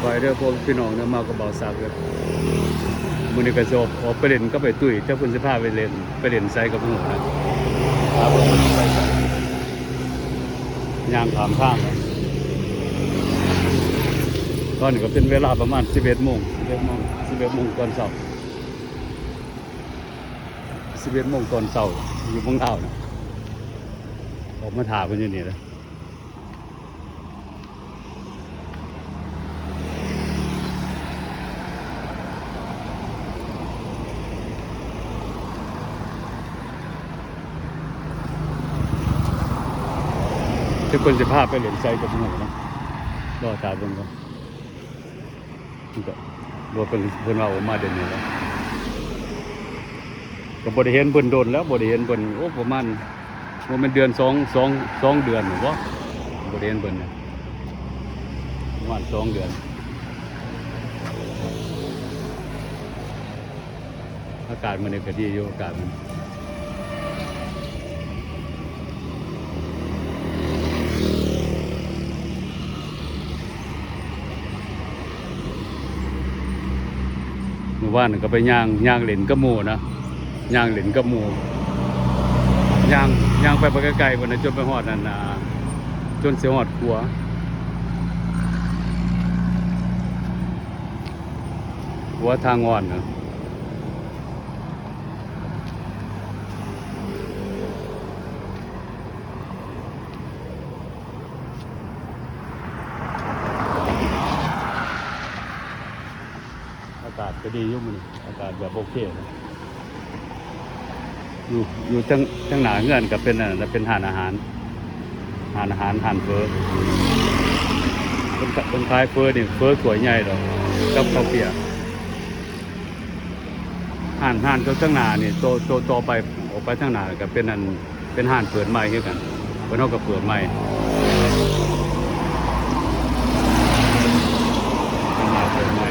ໄປເດີພວກພີ່ນ້ອງເດີ ມາກັບບ່າວສັກເດີ. ມື້ນີ້ກໍຊິອອກ ອອກໄປຫຼິ້ນກັບໄອ້ຕຸ້ຍ ຈັກເພິ່ນຊິພາໄປຫຼິ້ນ ໄປຫຼິ້ນໃສກໍບໍ່ຮູ້ນະ. ຫາເບິ່ງວ່າຊິໄປໃສ ຍ່າງຂ້າມທາງ. ຕອນນີ້ກໍເປັນເວລາປະມານສິບເອັດໂມງ ສິບເອັດໂມງ ສິບເອັດໂມງຕອນເຊົ້າ ສິບເອັດໂມງຕອນເຊົ້າ ຢູ່ເມືອງລາວນະ. ອອກມາຖ້າເພິ່ນຢູ່ນີ້ລະ. ຈັກເພິ່ນຊິພາໄປຫຼິ້ນໃສກໍບໍ່ຮູ້ນະ ລໍຖ້າເບິ່ງກ່ອນ. ມັນກໍບໍ່ ເພິ່ນ ເພິ່ນວ່າອອກມາເດືອນນີ້ແຫຼະ ກໍບໍ່ໄດ້ເຫັນເພິ່ນດົນແລ້ວ ບໍ່ໄດ້ເຫັນເພິ່ນ ໂອ້ ປະມານ ບໍ່ແມ່ນເດືອນ ສອງ ສອງ ສອງເດືອນນີ້ບໍ ບໍ່ໄດ້ເຫັນເພິ່ນນະ ປະມານສອງເດືອນ. ອາກາດມື້ນີ້ກໍດີຢູ່ ອາກາດມັນ ມື້ວານກໍໄປຍ່າງ ຍ່າງຫຼິ້ນກັບໝູ່ນະ ຍ່າງຫຼິ້ນກັບໝູ່ ຍ່າງ ຍ່າງໄປ ໄປໄກໆພຸ້ນນະ ຈົນໄປຮອດອັນ ອ່າ ຈົນຊິຮອດຂົວ ຂົວທາງອ່ອນນະ. ອາກາດກໍດີຢູ່ມື້ນີ້ ອາກາດແບບໂອເຄນະ ຢູ່ ຢູ່ທາງ ທາງໜ້າເຮືອນກໍເປັນອັນນັ້ນນະ ເປັນຮ້ານອາຫານ ຮ້ານອາຫານ ຮ້ານເຝີ ເພິ່ນ ເພິ່ນຂາຍເຝີນີ້ ເຝີຖ້ວຍໃຫຍ່ດອກ ກັບເຂົ້າປຽກ. ຮ້ານ ຮ້ານຕົວທາງໜ້ານີ້ ໂຕ ໂຕຕໍ່ໄປ ອອກໄປທາງໜ້າກໍເປັນອັນ ເປັນຮ້ານເປີດໃໝ່ຄືກັນ ເພິ່ນເຮົາກໍເປີດໃໝ່ ເປັນຮ້ານເປີດໃໝ່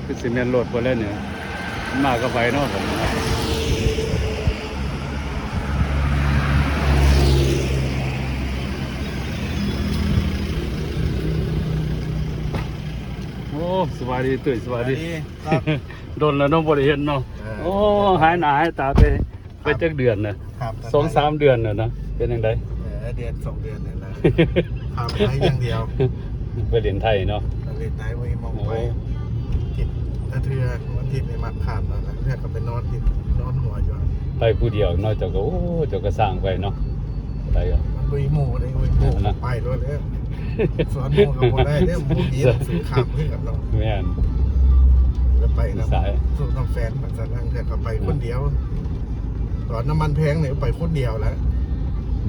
ຄືຊິແມ່ນລົດບໍ່ແລ້ວນີ້ ມາກັບໃຜເນາະບັດນີ້ເນາະ. ໂອ້ ສະບາຍດີຕຸ້ຍ ສະບາຍດີ ສະບາຍດີ ດົນແລ້ວເນາະ ບໍ່ໄດ້ເຫັນເນາະ. ເອີ ໂອ້ ຫາຍໜ້າຫາຍຕາໄປ ໄປຈັກເດືອນນະ? ສອງສາມເດືອນແລ້ວນະ. ເປັນຈັ່ງໃດ? ເອີ ເດືອນສອງເດືອນນີ້ລະ ຂ້າມໄທຢ່າງດຽວ ໄປຫຼິ້ນໄທເນາະ ໄປຫຼິ້ນໄທ ບໍ່ມີໝ່ອງໄປ. ໂອ້ ກິນແຕ່ເທື່ອ ວັນອາທິດນີ້ມັກຂ້າມແລ້ວ ລາງເທື່ອກໍໄປນອນດິນ ນອນຫົວຢູ່. ໄປຜູ້ດຽວເນາະ ເຈົ້າກໍ ໂອ້ ເຈົ້າກໍສ້າງໄປເນາະ ໄປກໍ ມັນບໍ່ມີໝູ່ເດ້ ບໍ່ມີໝູ່ ໄປໂລດເດ້. ສ່ວນໝູ່ກໍບໍ່ໄດ້ເດ້ ໝູ່ມີໜັງສືຂ້າມຄືກັນເນາະ. ແມ່ນ ແລ້ວໄປນຳ ສາຍ ສູ່ນຳແຟນ ມັນສະນັ້ນ ແຕ່ກໍໄປຄົນດຽວ. ຕອນນ້ຳມັນແພງນີ້ໄປຄົນດຽວແຫຼະ.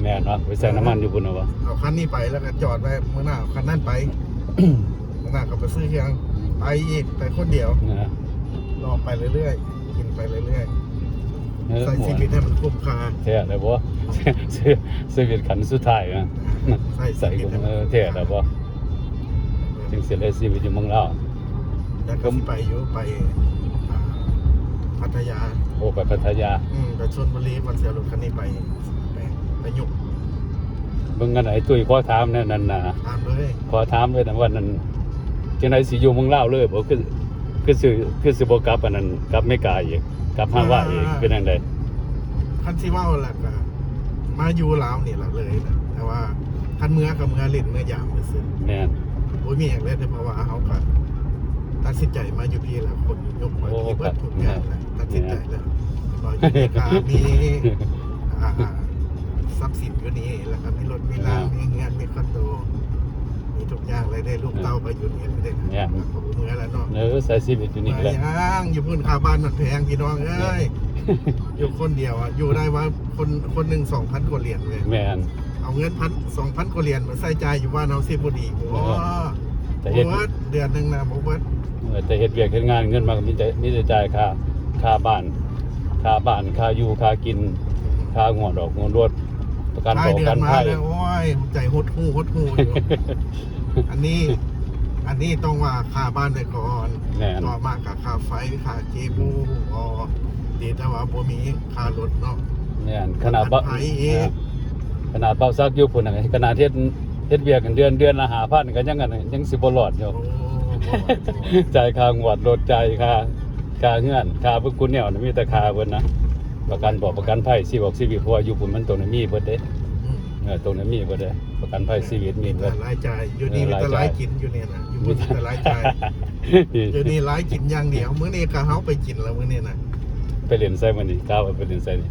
ແມ່ນເນາະ ໄປໃສ່ນ້ຳມັນຢູ່ພຸ້ນເນາະ. ເອົາຄັນນີ້ໄປ ແລ້ວກໍຈອດໄວ້ ມື້ໜ້າເອົາຄັນນັ້ນໄປ ມື້ໜ້າກໍໄປຊື້ເຄື່ອງ ໄປອີກ ໄປຄົນດຽວ ເລາະໄປເລື້ອຍໆ ກິນໄປເລື້ອຍໆ. ເອີ ໃຊ້ຊີວິດໃຫ້ມັນຄຸ້ມຄ່າ. ແທ້ແລ້ວບໍ່? ຊີວິດຂັ້ນສຸດທ້າຍນະ ໃຊ້ຊີວິດໃຫ້ມັນ ເອີ ແທ້ແລ້ວບໍ່? ຈຶ່ງຊິໄດ້ຊີວິດຢູ່ເມືອງລາວ. ແລ້ວກໍຊິໄປຢູ່ ໄປ ອ່າ ພັດທະຍາ. ໂອ້ ໄປພັດທະຍາ. ອືມ ໄປຊົນບຸລີ ກ່ອນຊິເອົາລົດຄັນນີ້ໄປ ໄປ ໄປຍົກ. ເບິ່ງກັນ ໄອ້ຕຸ້ຍ ຂໍຖາມແນ່ນັ້ນນະ ຖາມເລີຍ ຂໍຖາມເລີຍນະ ວ່ານັ້ນ ຈັ່ງໃດ ຊິຢູ່ເມືອງລາວເລີຍບໍ່? ຄື ຄືຊິ ຄືຊິບໍ່ກັບອັນນັ້ນ ກັບເມກາອີກ ກັບຮາວາຍອີກ ເປັນຈັ່ງໃດ? ຄັນຊິເວົ້າລະກະມາຢູ່ລາວນີ້ລະເລີຍນະ ແຕ່ວ່າຄັນເມືອກະເມືອຫຼິ້ນເມືອຢາມຊື່ໆ. ແມ່ນ ບໍ່ມີຫຍັງເລີຍ ເພາະວ່າເຮົາກະຕັດສິນໃຈມາຢູ່ພີ້ລະ ຂົນຍົກມາພີ້ເບິດທຸກຢ່າງລະ ຕັດສິນໃຈແລ້ວ ເພາະຢູ່ເມກາມີ ອ່າ ຊັບສິນຢູ່ນີ້ ແລ້ວກໍມີລົດມີລາ ມີເຮືອນມີຄອນໂດ ມີທຸກຢ່າງເລີຍເດ້. ລູກເຕົ້າກໍຢູ່ນີ້ເດ້ ແມ່ນ ເມືອແລ້ວເນາະ. ເອີ ໃຊ້ຊີວິດຢູ່ນີ້ແຫຼະ ຍັງຢູ່ພຸ້ນ ຄ່າບ້ານມັນແພງ ພີ່ນ້ອງເອີຍ. ຢູ່ຄົນດຽວອະ ຢູ່ໄດ້ວ່າຄົນ ຄົນໜຶ່ງສອງພັນກວ່າຫຼຽນເວີຍ. ແມ່ນ ເອົາເງິນພັນ ສອງພັນກວ່າຫຼຽນມາໃຊ້ຈ່າຍຢູ່ບ້ານເຮົາຊິບໍ່ດີບໍ່? ເອີ ແຕ່ເຮັດ ບໍ່ເບິດ ເດືອນໜຶ່ງນະບໍ່ເບິດ. ເອີ ແຕ່ເຮັດວຽກເຮັດງານ ເງິນມາກໍມີແຕ່ ມີແຕ່ຈ່າຍຄ່າ ຄ່າບ້ານ ຄ່າບ້ານ ຄ່າຢູ່ ຄ່າກິນ ຄ່າງວດອອກງວດລົດ ປະກັນຕົວ ປະກັນໄພ. ໂອ້ຍ ໃຈຫົດຫູ່ຫົດຫູ່ຢູ່. ອັນນີ້ ອັນນີ້ຕ້ອງວ່າຄ່າບ້ານໄວ້ກ່ອນ ແມ່ນ ຕໍ່ມາກໍຄ່າໄຟ ຄ່າເຄເບິ້ລ ອອ ດີແຕ່ວ່າບໍ່ມີຄ່າລົດເນາະ ແມ່ນ ຂະໜາດ ປະກັນໄພອີກ ເອີ ຂະໜາດບ່າວສັກຢູ່ພຸ້ນນະ ຂະໜາດເຮັດ ເຮັດວຽກເດືອນ ເດືອນລະຫ້າພັນ ກໍຍັງອັນ ຍັງຊິບໍ່ລອດຢູ່ ໂອ້ ບໍ່ລອດ ບໍ່ລອດ ຈ່າຍຄ່າງວດລົດ ຈ່າຍຄ່າ ຄ່າເຮືອນ ຄ່າເບິດຄູ່ແນວ ມີແຕ່ຄ່າເພິ່ນນະ ປະກັນ ປະກັນໄພ ຊີວິດ ຊີວິດ ເພາະວ່າຢູ່ພຸ້ນມັນຕ້ອງໄດ້ມີເບິດເດ້ ອືມ ເອີ ຕ້ອງໄດ້ມີເບິດເດ້ ປະກັນໄພຊີວິດມີເບິດ ມີແຕ່ລາຍຈ່າຍ ຢູ່ນີ້ມີແຕ່ລາຍຈ່າຍ ມີແຕ່ລາຍກິນ ຢູ່ນີ້ນະ ຢູ່ພຸ້ນມີແຕ່ລາຍຈ່າຍ ຢູ່ນີ້ລາຍກິນຢ່າງດຽວ ມື້ນີ້ກໍເຮົາໄປກິນແລ້ວ ມື້ນີ້ນະ ໄປຫຼິ້ນໃສມື້ນີ້ ກ່າວວ່າໄປຫຼິ້ນໃສນີ້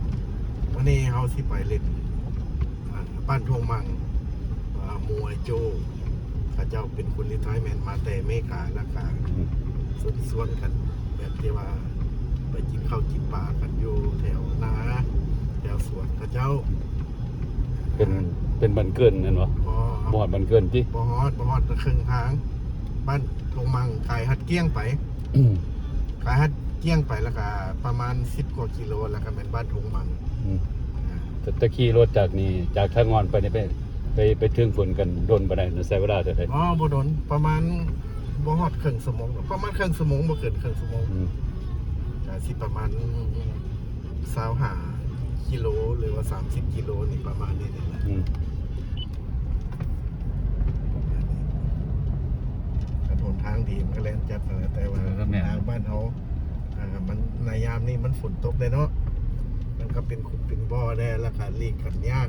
ມື້ນີ້ເຮົາຊິໄປຫຼິ້ນ ອ່າ ບ້ານທົ່ງມັງ ອ່າ ໝູ່ອ້າຍໂຈ້ ເຂົາເຈົ້າເປັນຄົນຣີໄທແມັນມາແຕ່ອາເມລິກາ ແລ້ວກໍ ອືມ ເຊີນຊວນກັນ ແບບທີ່ວ່າໄປກິນເຂົ້າກິນປາກັນຢູ່ແຖວນາ ແຖວສວນເຂົາເຈົ້າ ເປັນ ເປັນບ້ານເກີນແມ່ນບໍ່? ບໍ່ ບໍ່ຮອດບ້ານເກີນຕິ? ບໍ່ຮອດ ບໍ່ຮອດ ເຄິ່ງທາງ ບ້ານທົ່ງມັງ ກາຍຮັດກ້ຽງໄປ ອືມ ກາຍຮັດກ້ຽງໄປ ແລ້ວກໍປະມານສິບກວ່າກິໂລ ແລ້ວກໍແມ່ນບ້ານທົ່ງມັງ ອືມ ອ່າ ແຕ່ ແຕ່ຂີ່ລົດຈາກນີ້ ຈາກທ່າງ່ອນໄປນີ້ ໄປ ໄປ ໄປເຖິງພຸ້ນກັນດົນປານໃດ? ໃຊ້ເວລາເທົ່າໃດ? ອໍ ບໍ່ດົນ ປະມານ ບໍ່ຮອດເຄິ່ງຊົ່ວໂມງດອກ ປະມານເຄິ່ງຊົ່ວໂມງ ບໍ່ເກີນເຄິ່ງຊົ່ວໂມງ ອືມ ກໍຊິປະມານຊາວຫ້າກິໂລ ຫຼືວ່າສາມສິບກິໂລນີ້ ປະມານນີ້ແຫຼະ ອືມ ປະມານນີ້ ຖະໜົນທາງດີມັນກໍແລ່ນຈັດຫັ້ນແຫຼະ ແຕ່ວ່າ ເອີ ແມ່ນ ທາງບ້ານເຮົາ ອ່າ ມັນ ໃນຍາມນີ້ມັນຝົນຕົກແດ່ເນາະ ມັນກໍເປັນຂຸມເປັນບໍ່ແດ່ ແລ້ວກໍຫຼີກກັນຍາກ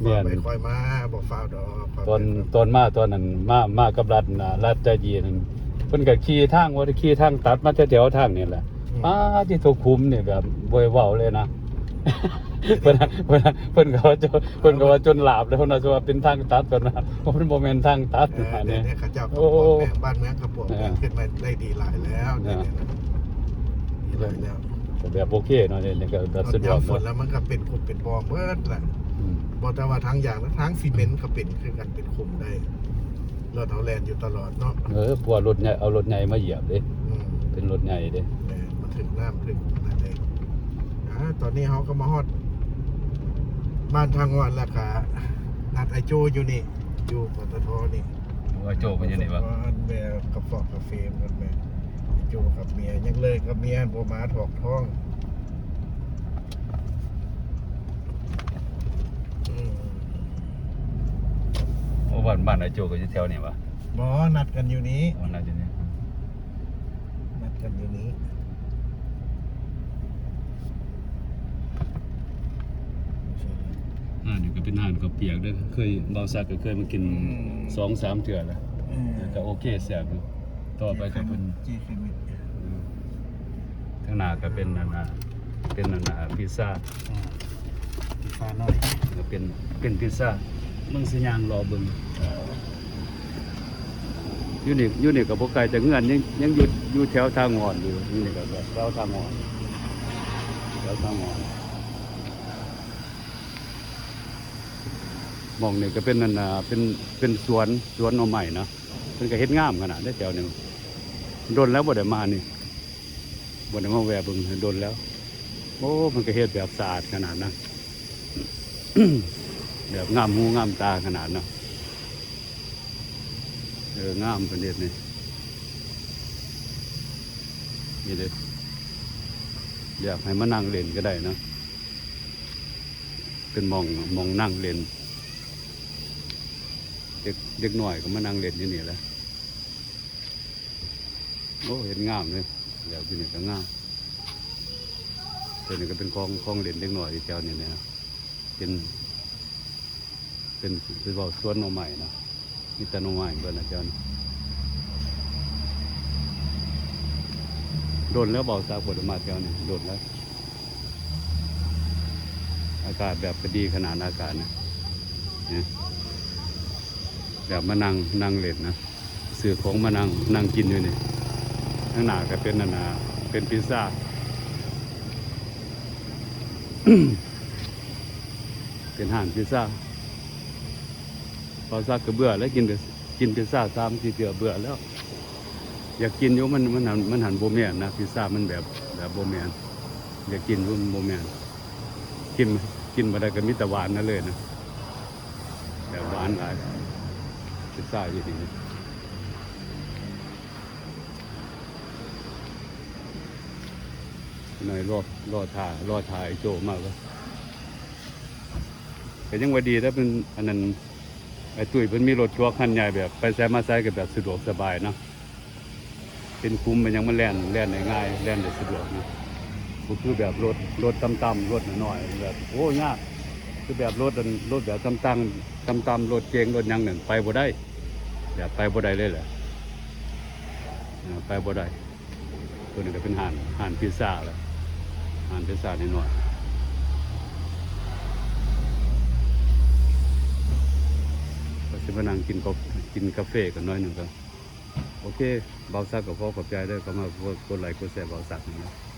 ຄ່ອຍໄປຄ່ອຍມາ ບໍ່ຟ້າວດອກ ຕອນ ຕອນມາຕອນນັ້ນ ມາ ມາກັບລັດນະ ລັດໃຈດີນັ້ນ ເພິ່ນກໍຂີ່ທາງ ວ່າຂີ່ທາງຕັດມາແຖວໆທາງນີ້ແຫຼະ ອືມ ປາດຕິໂທ ຂຸມນີ້ແບບບໍ່ໄດ້ເວົ້າເລີຍນະ ເພິ່ນ ເພິ່ນ ເພິ່ນກໍວ່າ ເພິ່ນກໍວ່າຈົນຫຼາບແລ້ວນະ ວ່າເປັນທາງຕັດ ເພິ່ນວ່າ ເພາະມັນບໍ່ແມ່ນທາງຕັດ ເອີ ອັນນີ້ ເດ ເດ ເຂົາເຈົ້າກໍ ໂອ້ ປອບແປງ ບ້ານເມືອງກໍປອບແປງ ເອີ ຂຶ້ນມາໄດ້ດີຫຼາຍແລ້ວ ເອີ ເດ ເດ ດີຫຼາຍແລ້ວ ກໍແບບໂອເຄເນາະ ນີ້ກໍແບບສະດວກ ຍາມຝົນແລ້ວມັນກໍເປັນຂຸມເປັນບໍ່ເບິດແຫຼະ ອືມ ບໍ່ແຕ່ວ່າທາງຢາງ ທາງຊີເມັນກໍເປັນຄືກັນ ເປັນຂຸມໄດ້ ລົດເຮົາແລ່ນຢູ່ຕະຫຼອດເນາະ ເອີ ເພາະວ່າລົດໃຫຍ່ ເອົາລົດໃຫຍ່ມາຢຽບເດ້ ອືມ ເປັນລົດໃຫຍ່ເດ້ ແມ່ນ ມັນຖືກນ້ຳ ຖືກນັ້ນເດ້ ອ່າ ຕອນນີ້ເຮົາກໍມາຮອດບ້ານທ່າງ່ອນແລ້ວ ກະນັດອ້າຍໂຈ້ຢູ່ນີ້ ຢູ່ ປຕທ ນີ້ ໂອ້ ອ້າຍໂຈ້ເພິ່ນຢູ່ນີ້ຫວາ? ແວ່ກັບຟອກກາເຟເພິ່ນແມ່ ໂຈ້ກັບເມຍ ຍັງເລີຍກັບເມຍ ບໍ່ມາຖອກທ້ອງ ອືມ ໂອ້ ບ້ານ ບ້ານອ້າຍໂຈ້ກໍຢູ່ແຖວນີ້ຫວາ? ບໍ່ ນັດກັນຢູ່ນີ້ ອໍ ນັດຢູ່ນີ້ ນັດກັນຢູ່ນີ້ ຮ້ານນີ້ກໍເປັນຮ້ານເຂົ້າປຽກເດີ ເຄີຍ ບ່າວສັກກໍເຄີຍມາກິນ ອືມ ສອງສາມເທື່ອແລ້ວ ເອີ ແລ້ວກໍໂອເຄ ແຊບຢູ່ ຕໍ່ໄປກໍເພິ່ນ ເຈ້ໄຂ່ມຸກ ເຈົ້ໄຂ່ມຸກ ອືມ ທາງໜ້າກໍເປັນອັນນ່າ ເປັນອັນນ່າ ພິຊຊາ ອືມ ພິຊຊານ້ອຍ ກໍເປັນ ເປັນພິຊຊາ ເບິ່ງຊິຍ່າງເລາະເບິ່ງ ຢູ່ນີ້ ຢູ່ນີ້ກໍບໍ່ໄກຈາກເຮືອນ ຍັງ ຍັງຢູ່ ຢູ່ແຖວທ່າງ່ອນຢູ່ ຢູ່ນີ້ກໍແຖວທ່າງ່ອນ ແຖວທ່າງ່ອນ ໝ່ອງນີ້ກໍເປັນອັນນ່າ ເປັນ ເປັນສວນ ສວນໜໍ່ໄມ້ນະ ເພິ່ນກໍເຮັດງາມຂະໜາດເດ້ແຖວນີ້ ດົນແລ້ວບໍ່ໄດ້ມານີ້ ບໍ່ໄດ້ມາແວ່ເບິ່ງ ດົນແລ້ວ ໂອ້ ເພິ່ນກໍເຮັດແບບສະອາດຂະໜາດນະ ແບບງາມຫູງາມຕາຂະໜາດເນາະ ເອີ ງາມເພິ່ນເຮັດນີ້ ນີ້ເດ້ ແບບໃຫ້ມານັ່ງຫຼິ້ນກໍໄດ້ເນາະ ເປັນໝ່ອງ ໝ່ອງນັ່ງຫຼິ້ນ ເດັກ ເດັກນ້ອຍກໍມານັ່ງຫຼິ້ນຢູ່ນີ້ແຫຼະ ໂອ້ ເຮັດງາມເລີຍ ແບບຢູ່ນີ້ກໍງາມ ຕົວນີ້ກໍເປັນຂອງ ຂອງຫຼິ້ນເດັກນ້ອຍຢູ່ແຖວນີ້ນະ ເປັນ ເປັນ ເປັນເວົ້າສວນໜໍ່ໄມ້ນະ ມີແຕ່ໜໍ່ໄມ້ເບິດນະແຖວນີ້ ດົນແລ້ວ ບ່າວສັກບໍ່ໄດ້ມາແຖວນີ້ ດົນແລ້ວ ອາກາດແບບກໍດີຂະໜາດ ອາກາດນະ ນີ້ ແບບມານັ່ງ ນັ່ງຫຼິ້ນນະ ຊື້ຂອງມານັ່ງ ນັ່ງກິນຢູ່ນີ້ ທາງໜ້າກໍເປັນອັນນ່າ ເປັນພິຊຊາ ເປັນຮ້ານພິຊຊາ ບ່າວສັກກໍເບື່ອແລ້ວ ກິນ ກິນພິຊຊາສາມສີ່ເທື່ອ ເບື່ອແລ້ວ ຢາກກິນຢູ່ ມັນ ມັນ ມັນຫັ້ນບໍ່ແມ່ນນະ ພິຊຊາມັນແບບ ແບບບໍ່ແມ່ນ ຢາກກິນຢູ່ ມັນບໍ່ແມ່ນ ກິນ ກິນບໍ່ໄດ້ ກໍມີແຕ່ຫວານນັ້ນເລີຍນະ ແບບຫວານຫຼາຍ ພິຊຊາຢູ່ທີ່ນີ້ ໜ້ອຍ ລໍ ລໍຖ້າ ລໍຖ້າໄອ້ໂຈ້ມາກ່ອນ. ກໍຍັງວ່າດີ ແຕ່ເປັນອັນນັ້ນ ໄອ້ຕຸ້ຍເພິ່ນມີລົດທົວຄັນໃຫຍ່ ແບບໄປໃສມາໃສກໍແບບສະດວກສະບາຍເນາະ. ເປັນຂຸມເປັນຫຍັງມັນແລ່ນ ແລ່ນໄດ້ງ່າຍ ແລ່ນໄດ້ສະດວກນະ. ບໍ່ຄືແບບລົດ ລົດຕ່ຳໆ ລົດນ້ອຍໆ ແບບ ໂອ້ ຍາກ. ຄືແບບລົດອັນ ລົດແບບຕ່ຳໆ ຕ່ຳໆ ລົດເກັງ ລົດຫຍັງນັ້ນ ໄປບໍ່ໄດ້ ແບບໄປບໍ່ໄດ້ເລີຍແຫຼະ ເອີ ໄປບໍ່ໄດ້. ຕົວນີ້ກໍເປັນຮ້ານ ຮ້ານພິຊຊາແຫຼະ ຮ້ານພິຊຊານ້ອຍໆ. ກໍຊິມານັ່ງກິນກາ ກິນກາເຟກັນໜ້ອຍໜຶ່ງກໍ ໂອເຄ. ບ່າວສັກກໍຂໍຂອບໃຈເດີ ເຂົ້າມາກົດ ກົດໄລກົດແຊ ບ່າວສັກນີ້ນະ.